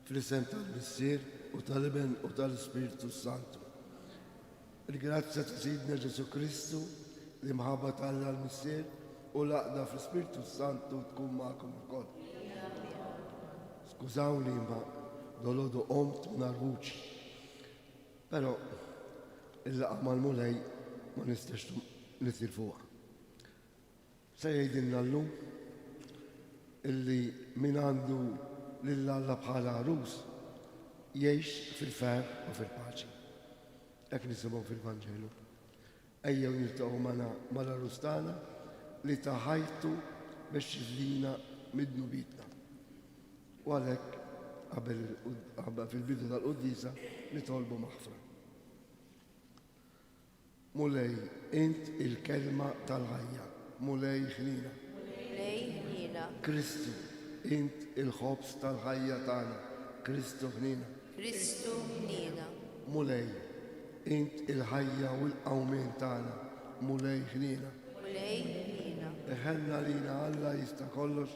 Fl-isem tal-Missier u tal-Iben u tal-Ispirtu s-Santu. Il-grazzja ta' Sidna Ġesù Kristu, l-imħabba ta' Alla l-Missier u l-għaqda fl-Ispirtu s-Santu tkun magħkom ilkoll. Skużawni imma dolodu qomt mingħajr vuċi. Però il-laqgħa mal-Mulej ma nistax nitilfuha. Se jgħidilna llum illi min għandu lil Alla bħala għarus jgħix fil-ferħ u fil-paċi. Hekk nisimgħu fil-Vanġelu. Ejjew niltaqgħu magħna mal-għarus tagħna li ta ħajtu biex jifdina mid-dnubietna. U għalhekk qabel fil-bidu tal-quddiesa nitolbu maħfra. Mulej, int il-Kelma tal-ħajja. Mulej, ħniena. Mulej, ħniena. Kristu, int il-ħobż tal-ħajja tagħna. Kristu, ħniena. Kristu, ħniena. Mulej, int il-ħajja u l-qawmien tagħna. Mulej, ħniena. Mulej, ħniena. Iħenn għalina Alla jista' kollox,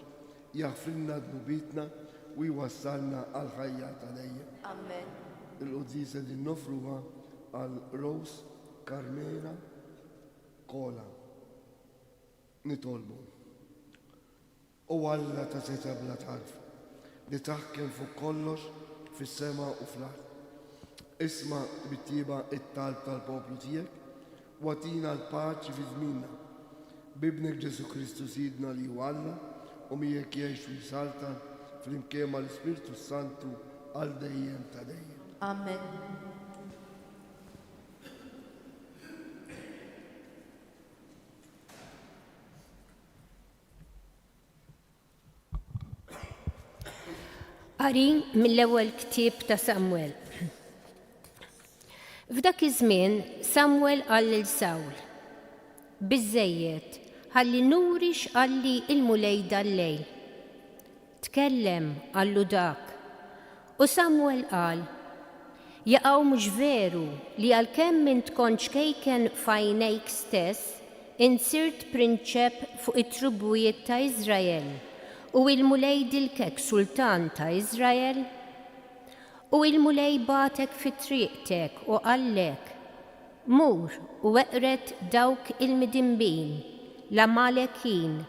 jaħfrilna dnubietna u jwassalna għall-ħajja ta' dejjem. Amen. Il-quddiesa din noffruha għal Rose Carmela Cola. Nitolbu. O Alla ta' setgħa bla tarf, li taħkem fuq kollox fis-sema u fl-art, isma' bit-tjieba t-talb tal-poplu tiegħek u agħtina l-paċi fi żmienna. B'Ibnek Ġesù Kristu Sidna li hu Alla u miegħek jgħix u jsaltan flimkien mal-Ispirtu s-Santu għal dejjem ta' dejjem. Amen. Qari mill-ewwel ktieb ta' Samwel. F'dak iż-żmien Samwel qal lil Sawl, Biżżejjed, ħalli nuri x'qalli l-Mulej dal-lejl. Tkellem, qallu dak. U Samwel qal, Jaqaw mhux veru li għalkemm int kont ċkejken f'għajnejk stess, int sirt prinċep fuq it-trubwijiet ta' Iżrael, u l-Mulej dilkek sultan ta' Iżrael? U l-Mulej bagħtek fi triqtek u qallek, 'Mur u eqred dawk il-midinbin, l-Għamalekin,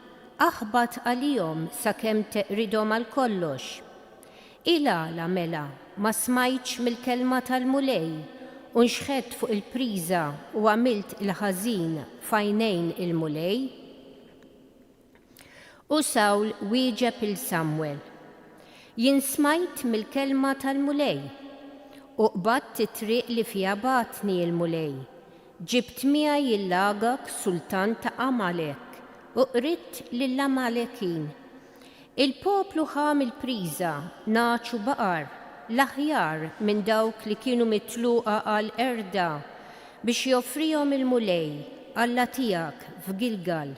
aħbat għalihom sakemm teqridhom għalkollox. Il-għala, mela, ma smajtx mill-kelma tal-Mulej, u nxħett fuq il-priża u għamilt il-ħażin f'għajnejn il-Mulej? U Sawl wieġeb 'il Samwel, Jien smajt mill-kelma tal-Mulej, u qbadt it-triq li fiha bagħatni l-Mulej, ġibt miegħi 'l Agag sultan ta' Għamalek, u qridt lill-Għamalekin. Il-poplu ħa mill-priża nagħaġ u baqar, l-aħjar minn dawk li kienu mitluqa għall-qerda, biex joffrihom il-Mulej, Alla tiegħek, f'Gilgal.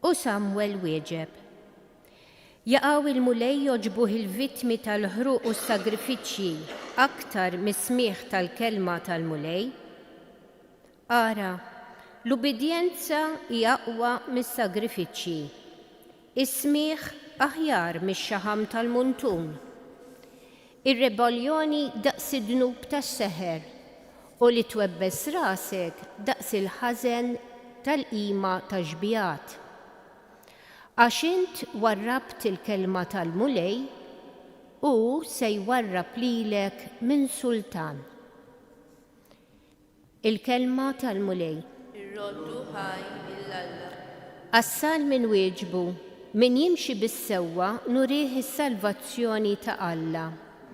U Samwel wieġeb, Jaqaw il-Mulej jogħġbuh il-vittmi tal-ħruq u s-sagrifiċċji aktar mis-smigħ tal-kelma tal-Mulej? Ara, l-ubbidjenza hi aqwa mis-sagrifiċċji, is-smigħ aħjar mix-xaħam tal-muntun. Ir-ribelljoni daqs id-dnub tas-seħer, u li twebbes rasek daqs il-ħażen tal-qima tax-xbigħat. Għax int warrabt il-kelma tal-Mulej, u hu se jwarrab lilek minn sultan. Il-Kelma tal-Mulej. Irroddu ħaj lil Alla. Għas-Salmi nwieġbu, Min jimxi bis-sewwa nurih is-salvazzjoni ta' Alla.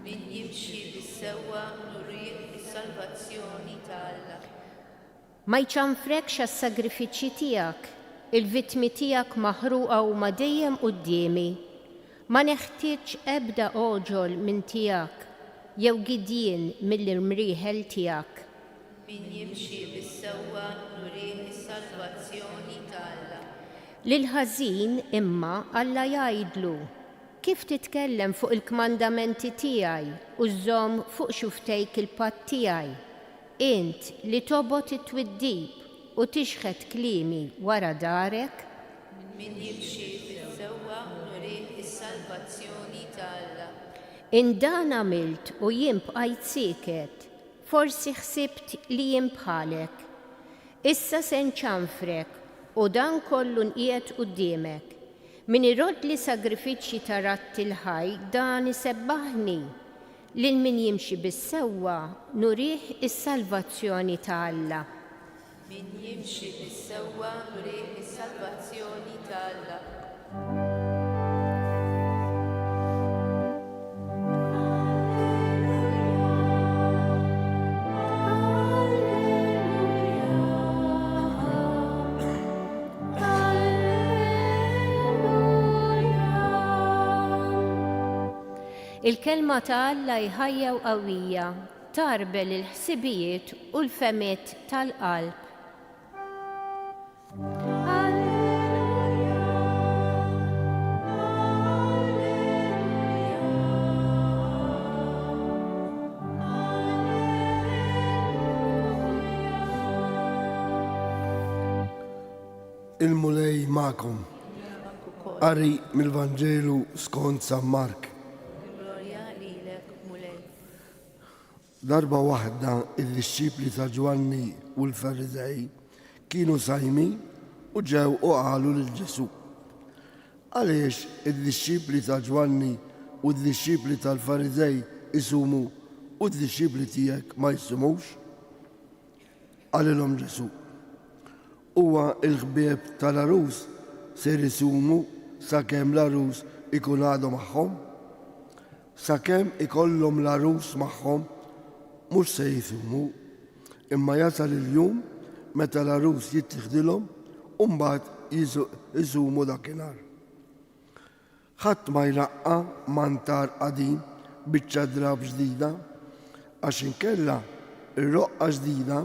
Min jimxi bis-sewwa nurih is-salvazzjoni ta' Alla. Ma jċanfrekx għas-sagrifiċċji tiegħek, il-vittmi tiegħek maħruqa huma dejjem quddiemi. Ma neħtieġx ebda għoġol minn tiegħek, jew gidjien mill-imrieħel tiegħek. Min jimxi bis-sewwa nurih is-salvazzjoni ta' Alla. Lill-ħażin, imma, Alla jgħidlu, Kif titkellem fuq il-kmandamenti tiegħi u żżomm fuq xufftejk il-patt tiegħi, Int li tobgħod it-twiddib u tixħet kliemi wara darek? Min jimxi fis-sewwa nurih is-salvazzjoni ta' Alla. Int dan għamilt u jien bqajt sieket, forsi ħsibt li jien bħalek. Issa se nċanfrek u dan kollu nqiegħed quddiemek. Min iroddli sagrifiċċji ta' radd il-ħaj dan isebbaħni. Lil min jimxi bis-sewwa nurih is-salvazzjoni ta' Alla. Min jimxi bis-sewwa nurih is-salvazzjoni ta' Alla. Il-Kelma ta' Alla hi ħajja u qawwija, tgħarbel il-ħsibijiet u l-fehmiet tal-qalb. Il-Mulej magħkom. Qari mill-Vanġelu skont San Mark. Glorja lilek, Mulej. Darba waħda id-dixxipli ta' Ġwanni u l-Fariżej kienu sajmin u ġew u qalu lil Ġesù, Għaliex id-dixxipli ta' Ġwanni u d-dixxipli tal-Fariżej isumu u d-dixxipli tiegħek ma jsumux? Qalilhom Ġesù, Huwa l-ħbieb tal-għarus ser isumu sakemm l-għarus ikun għadu magħhom? Sakemm ikollhom l-għarus magħhom mhux se jisumu, imma jasal il-jum meta l-għarus jittieħdilhom u mbagħad isumu dakinhar. Ħadd ma jraqqa' mantar qadim biċċa drapp ġdida, għax inkella r-roqqa ġdida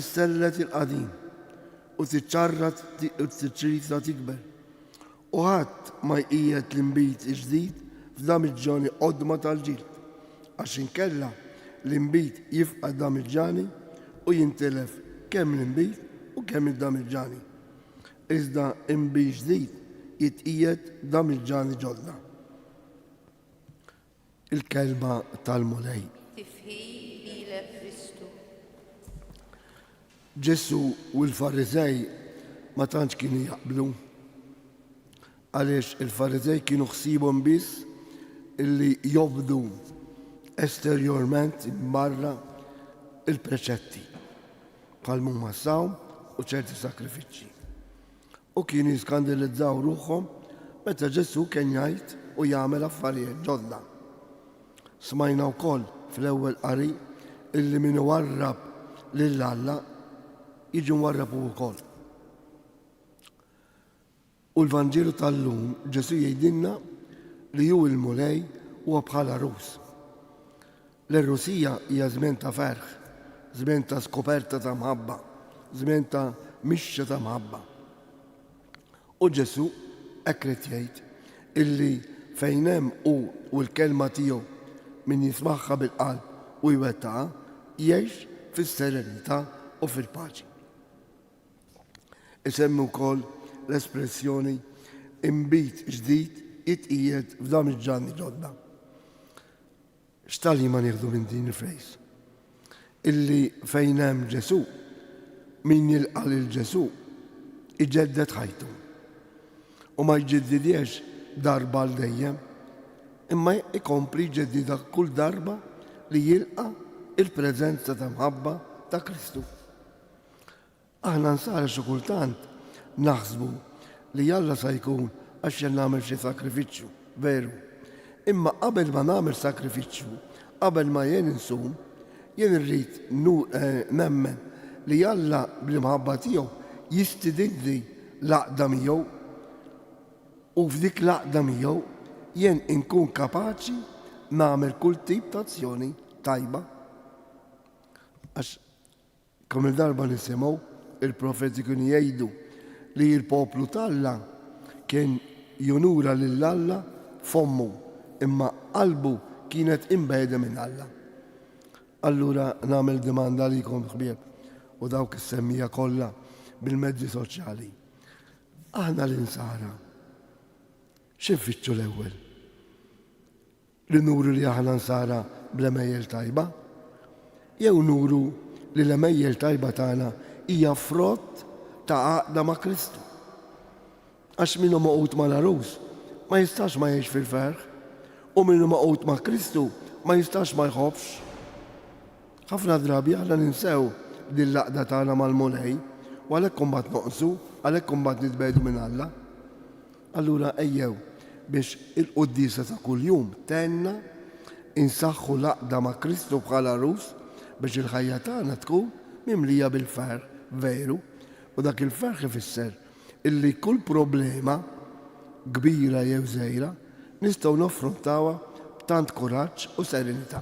ssellet il-qadim u tiċċarrat u t-tiċrita tikber. U ħadd ma jqiegħed l-inbid ġdid f'damiġġoni qodma tal-ġild, għax inkella l-inbid jifqa' d-damiġġani u jintilef kemm l-inbid u kemm id-damiġġani. Iżda inbid ġdid jitqiegħed damiġġani ġodda. Il-Kelma tal-Mulej. Tifħir lilek Kristu. Ġesù u l-Fariżej ma tantx kienu jaqblu. Għaliex il-Fariżej kienu ħsiebhom biss illi jobdu esterjorment barra il-preċetti. bħal m'huma s-sawm u ċerti sagrifiċċji. U kienu jiskandilizzaw ruħhom meta Ġesù kien jgħid u jagħmel affarijiet ġodda. Smajna wkoll fl-ewwel qari illi min iwarrab lil Alla jiġi mwarrab hu wkoll. U l-Vanġelu tal-lum Ġesù jgħidilna li hu l-Mulej huwa bħal għarus. L-għerusija hija żmien ta' ferħ, żmien ta' skoperta ta' mħabba, żmien ta' mixja ta' mħabba. U Ġesù hekk ried jgħid illi fejn hemm hu u l-kelma tiegħu min jismagħha bil-qalb u jwettaqha jgħix fis-serenità u fil-paċi. Isemmi wkoll l-espressjoni inbid ġdid jitqiegħed f'damiġġani ġodda. X'tagħlima nieħdu minn din il-phrase? Illi fejn hemm Ġesù, min jilqa' lil Ġesù iġedded ħajtu. U ma jġeddidhiex darba għal dejjem, imma jkompli jġeddidha kull darba li jilqa' il-preżenza ta' mħabba ta' Kristu. Aħna Nsara xi kultant naħsbu li Alla sa jkun għax jien nagħmel xi sagrifiċċju, veru. Imma qabel ma nagħmel sagrifiċċju, qabel ma jien insum, jien irrid nemmen li Alla bl-imħabba tiegħu jistidinni l-għaqda miegħu u f'dik l-għaqda miegħu jien inkun kapaċi nagħmel kull tip ta' azzjoni tajba. Għax Kemm-il darba nisimgħu il-profeti kienu jgħidu li l-poplu t'Alla kien jonura lil Alla fommu imma qalbu kienet imbegħda minn Alla. Allura nagħmel dimanda għalikom ħbieb u dawk is-semmiegħa kollha bil-mezzi soċjali. Aħna l-insara xi nfittxu l-ewwel? Li nuru li aħna nsara bl-għemejjel tajba? Jew nuru li l-għemejjel tajba tagħna hija frott ta' għaqda ma' Kristu? Għax min hu magħqud mal-Għarus ma jistax ma jgħix fil-ferħ, u min hu magħqud ma' Kristu ma jistax ma jħobbx. Ħafna drabi aħna ninsew din l-għaqda tagħna mal-Mulej u għalhekk imbagħad noqsu, għalhekk imbagħad nitbiegħdu minn Alla. Allura ejjew biex il-quddiesa ta' kuljum tgħinna insaħħu l-għaqda ma' Kristu bħala Għarus biex il-ħajja tagħna tkun mimlija bil-ferħ veru u dak il-ferħ ifisser illi kull problema, kbira jew żgħira, nistgħu naffrontawha b'tant kuraġġ u serenità.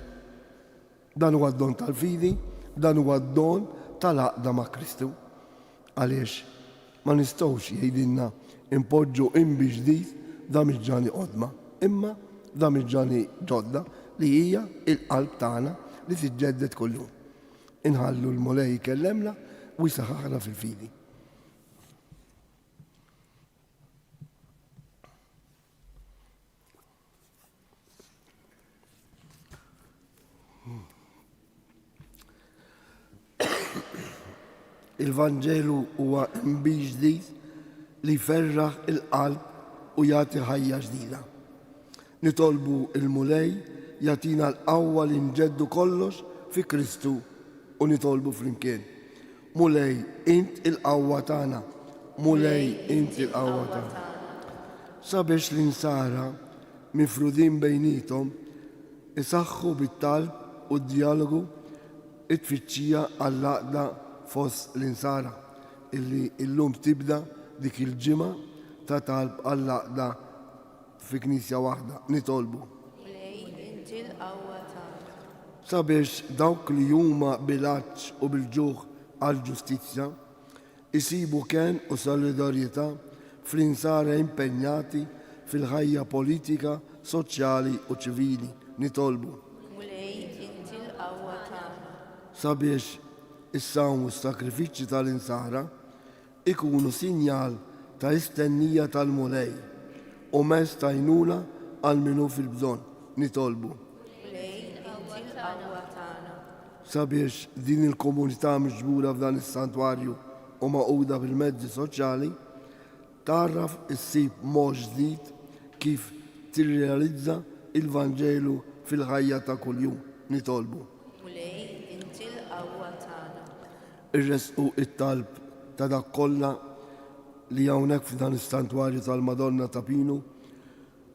Dan huwa d-don tal-fidi, dan huwa d-don tal-għaqda ma' Kristu. Għaliex ma nistgħux, jgħidilna, inpoġġu inbi ġdid f'damiġġani qodma, imma f'damiġġani ġodda li hija l-qalb tagħna li tiġġedded kuljum. Inħallu l-Mulej ikellemna u jsaħħaħna fil-fidi. Il-Vanġelu huwa nbid ġdid li jferraħ il-qalb u jagħti ħajja ġdida. Nitolbu il-Mulej jagħtina l-qawwa li nġeddu kollox fi Kristu u nitolbu flimkien. Mulej, int il-qawwa tagħna. Mulej, int il-qawwa tagħna. Sabiex l-insara mifrudin bejniethom isaħħu bit-talb u d-djalogu t-tfittxija għall-għaqda fost l-insara, illi llum tibda dik il-ġimgħa ta' talb għall-għaqda fi Knisja waħda. Nitolbu. Mulej, inti l-qawwa tagħna. Sabiex dawk li huma bil-għatx u bil-ġuħ għall-ġustizzja isibu kenn u solidarjetà fl-insara impenjati fil-ħajja politika, soċjali u ċivili. Nitolbu. Mulej, inti l-qawwa tagħna. Sabiex is-sawm u s-sagrifiċċji tal-insara ikunu sinjal ta' istennija tal-Mulej u mezz ta' għajnuna għal min hu fil-bżonn. Nitolbu. Mulej, inti l-qawwa tagħna. Sabiex din il-komunità miġbura f'dan is-santwarju u magħquda bil-mezzi soċjali tagħraf issib mod ġdid kif tirrealizza l-Vanġelu fil-ħajja ta' kuljum. Nitolbu. Mulej, inti l-qawwa tagħna. Irressqu t-talb ta' dawk kollha li hawnhekk f'dan is-Santwarju tal-Madonna ta' Pinu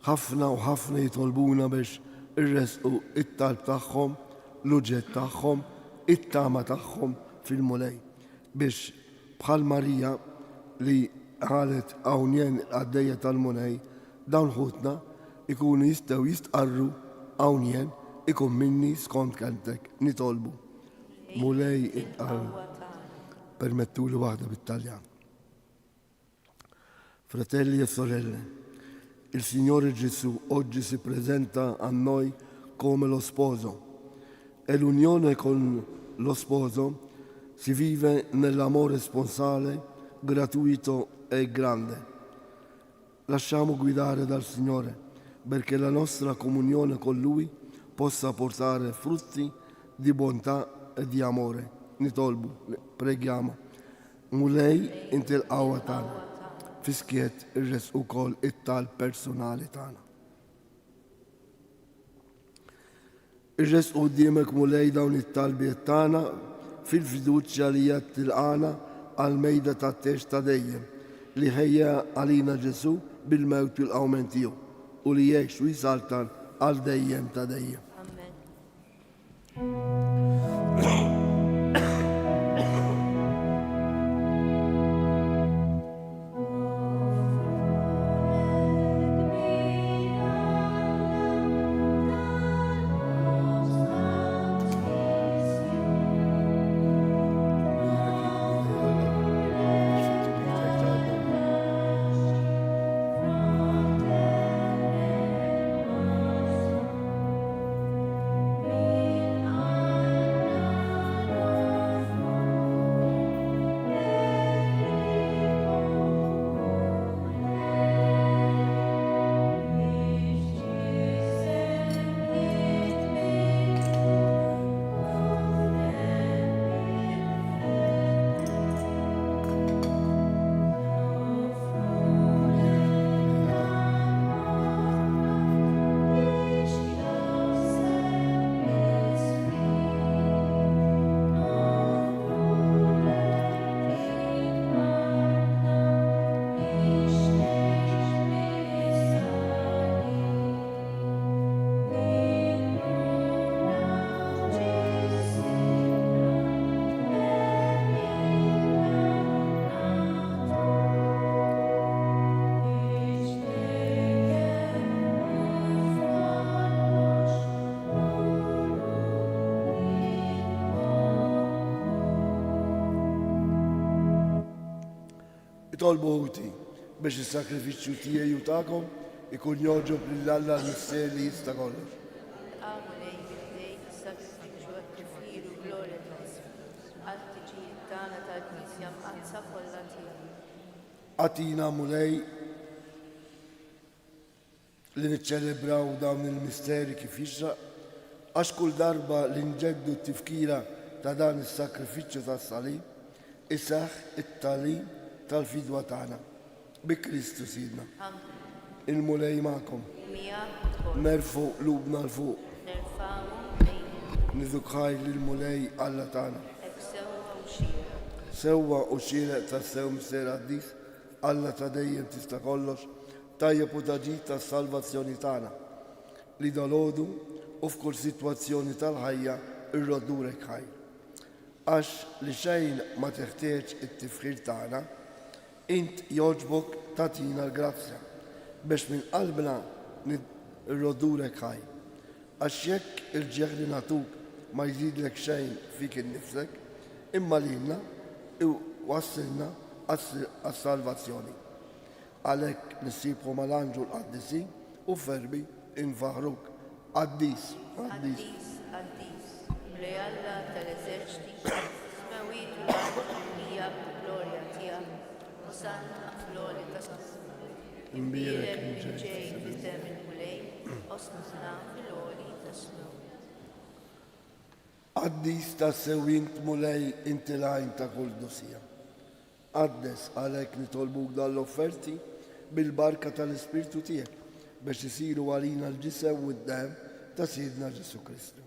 ħafna u ħafna jitolbuna biex irressqu t-talb tagħhom, l-uġgħet tagħhom, it-tama tagħhom fil-Mulej biex bħal Marija li qalet hawn jien il-qaddejja tal-Mulej, dawn ħutna jkunu jistgħu jistqarru hawn jien ikun minni skont kelmtek. Nitolbu. Mulej il-qalb. Permettuli waħda bit-Taljan. Fratelli e sorelle, il Signore Gesù oggi si presenta a noi come lo sposo e l'unione con lo sposo si vive nell'amore sponsale, gratuito e grande. Lasciamo guidare dal Signore perché la nostra comunione con Lui possa portare frutti di bontà e di amore. Nitolbu, preghiamo. Mulej, inti l-qawwa tagħna. Fis-skiet irressqu wkoll it-talb personali tagħna. Irressqu quddiemek Mulej dawn it-talbiet tagħna fil-fiduċja li qed tilqagħna għall-mejda tat-tieġ ta' dejjem li ħejja għalina Ġesù bil-mewt u l-qawmien tiegħu u li jgħix u jsaltan għal dejjem ta' dejjem. Amen. Itolbu ħuti biex is-sagrifiċċju tiegħi u tagħkom ikun jogħġob lil Alla l-Missier li jista' kollox. Ilqa' Mulej b'idejk is-sagrifiċċju għat-tifħir u glorja ta' ismek, għall-ħtiġijiet tagħna tal-Knisja Mqaddsa kollha tiegħek. Agħtina Mulej li niċċelebraw dawn il-misteri kif jixraq, għax kull darba li nġeddu t-tifkira ta' dan is-sagrifiċċju tas-salib, iseħħ it-tagħlim tal-fidwa tagħna. Bi Kristu Sidna. Amen. Il-Mulej magħkom. U miegħek ukoll. Nerfgħu qlubna 'l fuq. Nerfgħuhom lejn il-Mulej. Niduk ħajr lill-Mulej Alla tagħna. Hekk sewwa u xieraq. Sewwa u xieraq tassew Missier Qaddis, Alla ta' dejjem tista' kollox, tajjeb u ta' ġid għas-salvazzjoni tagħna, li dalgħodu u f'kull sitwazzjoni tal-ħajja rroddulek ħajr. Għax li xejn ma teħtieġ it-tifħir tagħna, int jogħġbok tagħtina l-grazzja biex minn qalbna nirroddulek ħajr. Għax jekk il-ġieħ li nagħtuk ma jżidlek xejn fik innifsek, imma lilna iwassilna għas-salvazzjoni. Għalhekk nissibħu mal-anġlu l-qaddisin u ferbi nfaħħruk, Qaddis, qaddis. Qaddis, qaddis, Mulej Alla tal-eżerċti, is-smewwiet u l-art mimlija bil-glorja tiegħek, Osanna fl-għoli tas-smewwiet. Imbierek Imbierek min min ġej ġej f'isem f'isem il-Mulej, Osanna fil-għoli tas-smewwiet. Qaddis tassew int, Mulej, inti l-għajn ta' kull qdusija. Qaddes għalhekk nitolbuk dan l-offerti bil-barka tal-Ispirtu tiegħek biex isiru għalina l-ġisem u d-demm ta' Sidna Ġesù Kristu.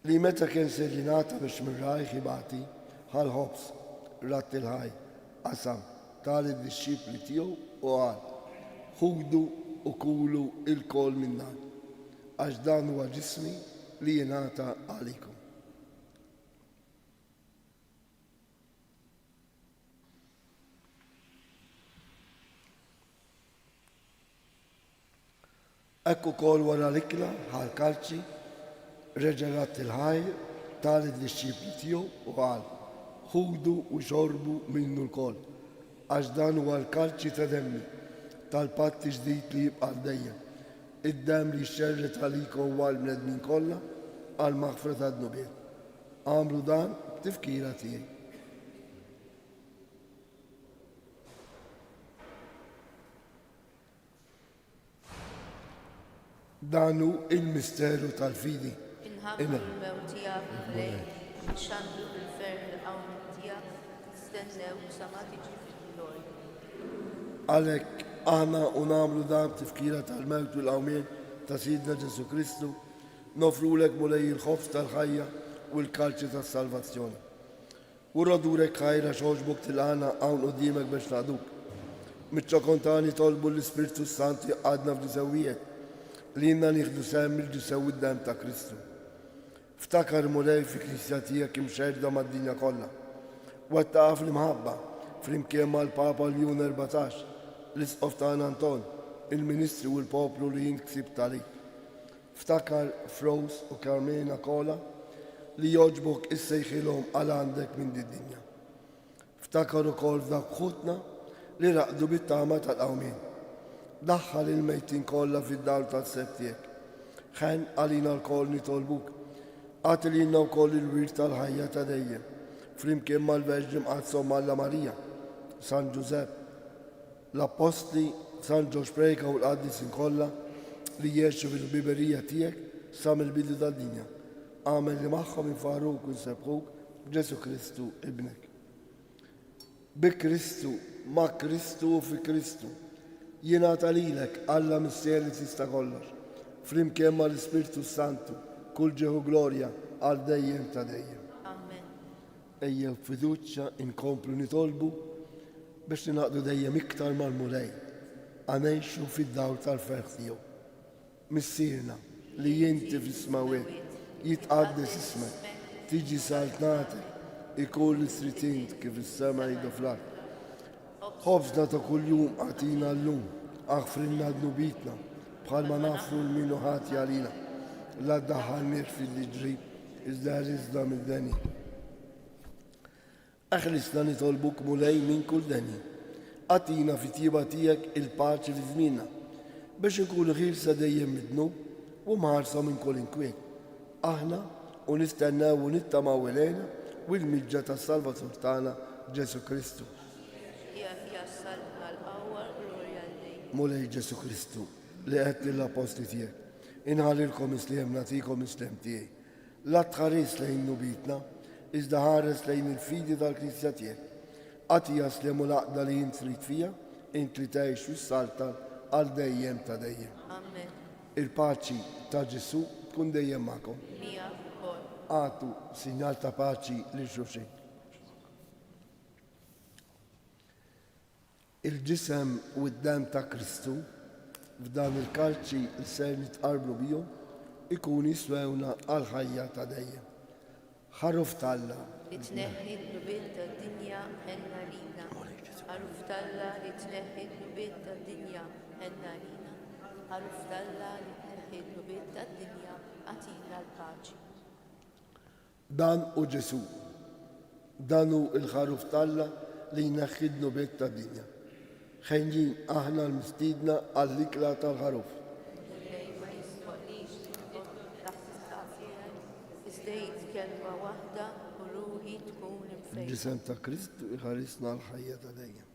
Li meta kien ser jingħata biex minn rajh ibati, ħa l-ħobż, radd il-ħaj, qasam, ta lid-dixxipli tiegħu u qal, Ħudu u kulu lkoll minn dan, għax dan huwa ġismi li jingħata għalikom. Hekk ukoll wara l-ikla ħa l-kalċi, reġa' radd il-ħajr, ta lid-dixxipli tiegħu u qal, Ħudu u xorbu minnu lkoll, għax dan huwa l-kalċi ta' demmi, tal-patt ġdid li jibqa' għal dejjem, id-demm li jxerred għalikom u għall-bnedmin kollha għall-maħfra tad-dnubiet. Agħmlu dan b'tifkira tiegħi. Dan hu il-misteru tal-fidi. Inħabbru l-mewt tiegħek, Mulej, inxandru bil-ferħ il-qawmien tiegħek, nistennewk sa ma tiġi fil-glorja. Għalhekk, aħna u nagħmlu dan b'tifkira tal-mewt u l-qawmien ta' Sidna Ġesù Kristu, Noffrulek, Mulej, il-ħobż tal-ħajja u l-kalċi tas-salvazzjoni. U rrodurek ħajr għax għoġbok tilqagħna hawn quddiemek biex naqduk. Miċ-ċokon tagħna nitolbu l-Ispirtu s-Santu jqgħadna f'ġisem wieħed, li ilna nieħdu sehem mill-ġisem u d-demm ta' Kristu. Ftakar, Mulej, fil-Knisja tiegħek imxerrda mad-dinja kollha. Wettaqha fl-imħabba, flimkien mal-Papa Ljun 14, l-Isqof tagħna Anton, il-ministri u l-poplu li int ksibt għalik. Ftakar f'Rose u Carmena Cola li jogħġbok issejħilhom għal għandek minn did-dinja. Ftakar ukoll f'dawk ħutna li raqdu bit-tama tal-qawmien. Daħħal il-mejtin kollha fid-dawl tas-sebħ tiegħek. Ħenn għalina lkoll nitolbuk. Agħti lilna wkoll il-wirt tal-ħajja ta' dejjem, flimkien mal-Verġni Mqaddsa Omm Alla Marija, San Ġużepp, L-Appostli, San Ġorġ Preca u l-qaddisin kollha li għexu fil-ħbiberija tiegħek sa mill-bidu tad-dinja, agħmel li magħhom infaħħruk u nsebbħuk b'Ġesù Kristu Ibnek. Bi Kristu, ma' Kristu u fi Kristu, jingħata lilek, Alla Missier li tista' kollox, flimkien mal-Ispirtu s-Santu, kull ġieħ u glorja għal dejjem ta' dejjem. Amen. Ejjew b'fiduċja nkomplu nitolbu biex ningħaqdu dejjem iktar mal-Mulej ħa ngħixu fid-dawl tal-ferħ tiegħu. Missierna, li inti fis-smewwiet, jitqaddes ismek, tiġi saltnatek, ikun li trid int kif fis-sema jdu fl-art. Ħobżna ta' kuljum agħtina llum, aħfrilna dnubietna, bħalma naħfru 'l min hu ħati għalina. La ddaħħalniex fil-tiġrib, iżda ħlisna mid-deni. Eħlisna nitolbuk Mulej minn kull deni. Agħtina fit-tjieba tiegħek il-paċi fi żmienna, biex inkunu ħielsa dejjem mid-dnub u mħarsa minn kull inkwiet, aħna u nistennew u nittamaw il-hena u l-miġja tas-Salvatur tagħna Ġesù Kristu. Tiegħek hija s-saltna, l-qawwa, l-glorja għal dejjem. Mulej Ġesù Kristu, li għedt lill-appostli tiegħek, Inħallilkom is-sliem, nagħtikom is-sliem tiegħi. La tħares lejn dnubietna, iżda ħares lejn il-fidi tal-Knisja tiegħek. Agħtiha s-sliem u l-għaqda li int trid fiha, int li tgħix u ssaltan għal dejjem ta' dejjem. Amen. Il-paċi ta' Ġesù tkun dejjem magħkom. Miegħek ukoll. Agħtu sinjal ta' paċi lil xulxin. Il-Ġisem u d-Demm ta' Kristu, f'dan il-kalċi li ser nitqarbnu bihom, ikunu jiswewna għall-ħajja ta' dejjem. Ħaruf t'Alla. Li tneħħi d-dnubiet tad-dinja, ħenn għalina. Ħaruf t'Alla li tneħħi d-dnubiet tad-dinja, ħenn għalina. Ħaruf t'Alla li tneħħi d-dnubiet tad-dinja, agħtina l-paċi. Dan hu Ġesù. Dan hu l-Ħaruf t'Alla li jneħħi d-dnubiet tad-dinja. Ħenjin aħna l-mistiedna għall-ikla tal-Ħaruf. Mulej, ma jistħoqqlix li tidħol taħt is-saqaf tiegħi, iżda għid kelma waħda u ruħi tkun imfejqa. Il-ġisem ta' Kristu jħarisna għall-ħajja ta' dejjem.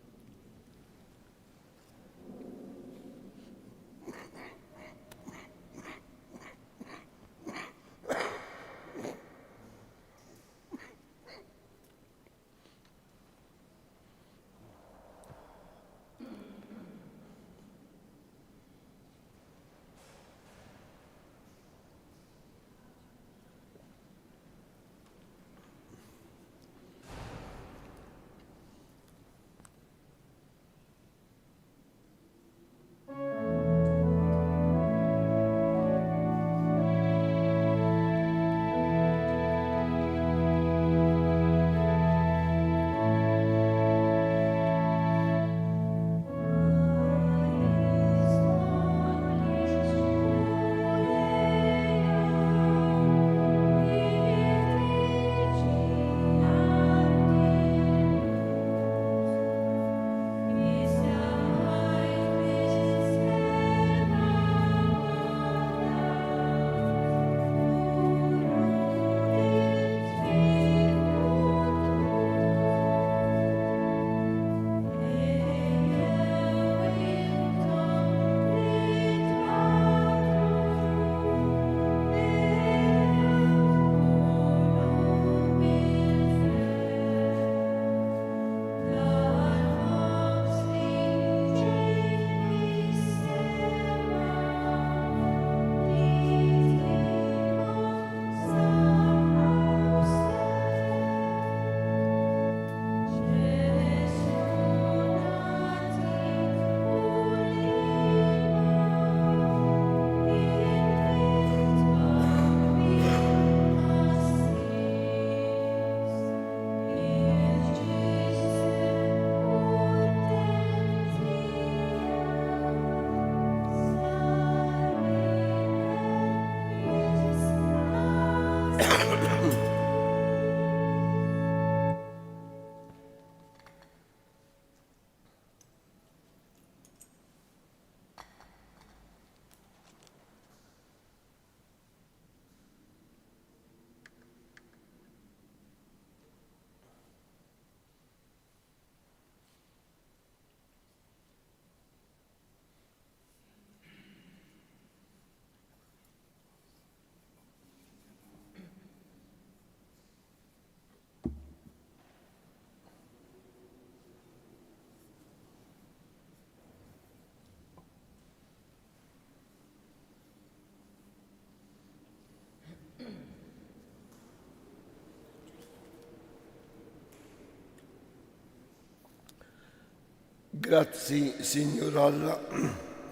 Grazzi, Sinjur Alla.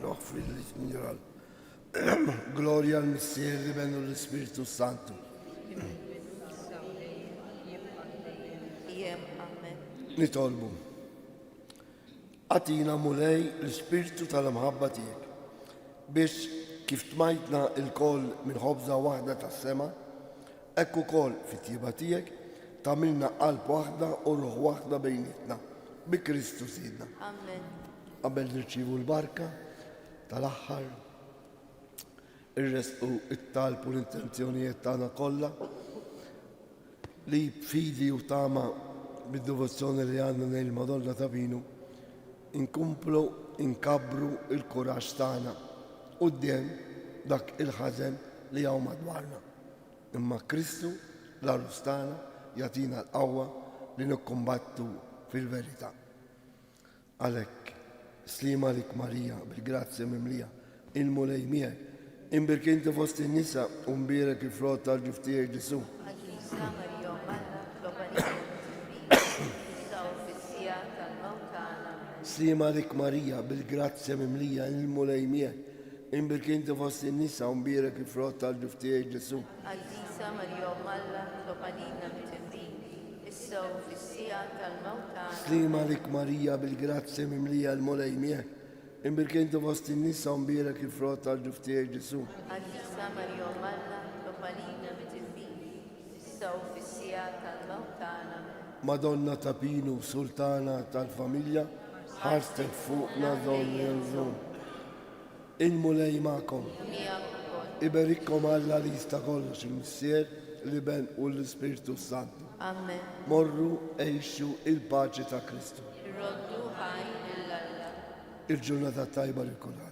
Oħfirli, Sinjur Alla. Glorja l-Missier, l-Iben u l-Ispirtu Santu. Nitolbu. Agħtina Mulej l-ispirtu tal-imħabba tiegħek, biex kif tmajtna lkoll minn ħobża waħda tas-sema, hekk ukoll fit-tjieba tiegħek tagħmilna qalb waħda u ruħ waħda bejnietna. Bi Kristu Sidna. Amen. Qabel nirċievu l-barka tal-aħħar, irresqu it-talb u l-intenzjonijiet tagħna kollha li b'fidi u tama bid-devozzjoni li għandna lejn il-Madonna ta' Pinu inkomplu nkabbru l-kuraġġ tagħna quddiem dak il-ħażen li hawn madwarna. Imma Kristu, l-għarus tagħna, jagħtina l-qawwa li nikkumbattu fil-verità. Għalhekk, sliem għalik Marija, bil-grazzja mimlija, il-Mulej miegħek. Imbierka inti fost in-nisa u mbierek il-frott tal-ġuf tiegħek Ġesù. Qaddisa Marija Omm Alla, itlob għalina midinbin, issa u fis-siegħa tal-mewt tagħna. Amen. Sliem għalik Marija, bil-grazzja mimlija, il-Mulej miegħek. Imbierka inti fost in-nisa u mbierek il-frott tal-ġuf tiegħek Ġesù. Qaddisa Marija Omm Alla, itlob għalina midinbin, issa u fis-siegħa tal-mewt tagħna. Sliem għalik Marija, bil-grazzja mimlija, il-Mulej miegħek. Imbierka inti fost in-nisa u mbierek il-frott tal-ġuf tiegħek Ġesù. Qaddisa Marija Omm Alla, itlob għalina midinbin, issa u fis-siegħa tal-mewt tagħna. Amen. Madonna ta' Pinu, Sultana tal-familja, ħarstek fuqna żomm żomm. Il-Mulej magħkom. Miegħek ukoll. Iberikkom Alla li jista' kollox, il-Missier, l-Iben u l-Ispirtu s-Santu. Amen. Morru għixu il-paċi ta' Kristu. Irroddu ħajr lil Alla. Il-ġurnata tajba lil kulħadd.